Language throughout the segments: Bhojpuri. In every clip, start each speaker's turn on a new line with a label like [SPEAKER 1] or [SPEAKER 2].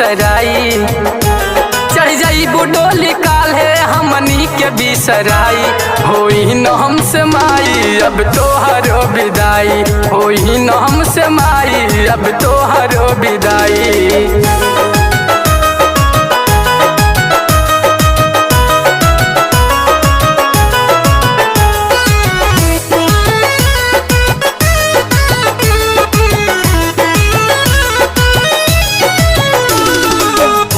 [SPEAKER 1] बिसराई। चढ़ जाई बुडोली काल्हे हमनी के बिसराई। होई न हमसे माई अब तोहरो विदाई, होई न हमसे माई अब तोहरो विदाई।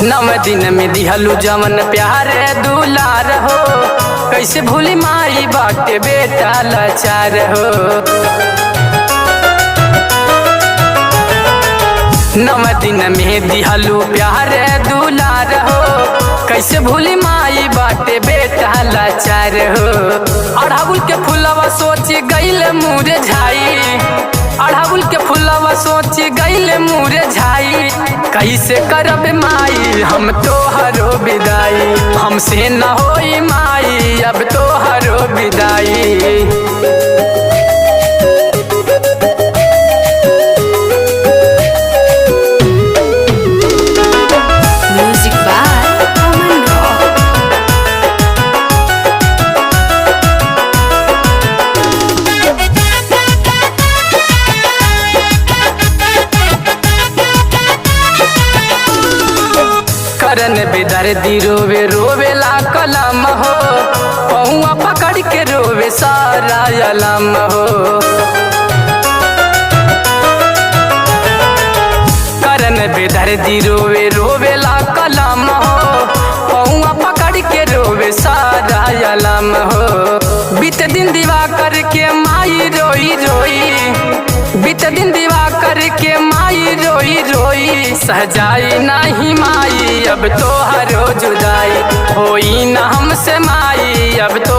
[SPEAKER 1] नव दिन में दिहलू जवन प्यारे दुलार हो, कैसे भूली माई बाटे बेटा लाचार हो। नव दिन में दिहलू प्यारे दुलार हो, कैसे भूली माई बाटे बेटा लाचार हो। अड़हुल के फुलवा सोच गईल मुरे झाई, अड़हुल के फुलवा सोच गईल मुरे झाई। कैसे करब माई हम तोहरो विदाई, हमसे न होई माई अब तोहरो विदाई।
[SPEAKER 2] Music by Aman Rock.
[SPEAKER 1] करन बेदर्दी रोवे रोवेला कलम हो, पहुआ पकड़ के रोवे सारा अलम हो। करन बेदर्दी रोवे रोवेला कलम हो, पहुआ पकड़ के रोवे सारा अलम हो। बीत दिन दीवा करके माई रोई रोई, बीत दिन दीवा करके माई रोई रोई। सहजाई नहीं माई अब तोहरो जुदाई, होई न हमसे माई अब तो।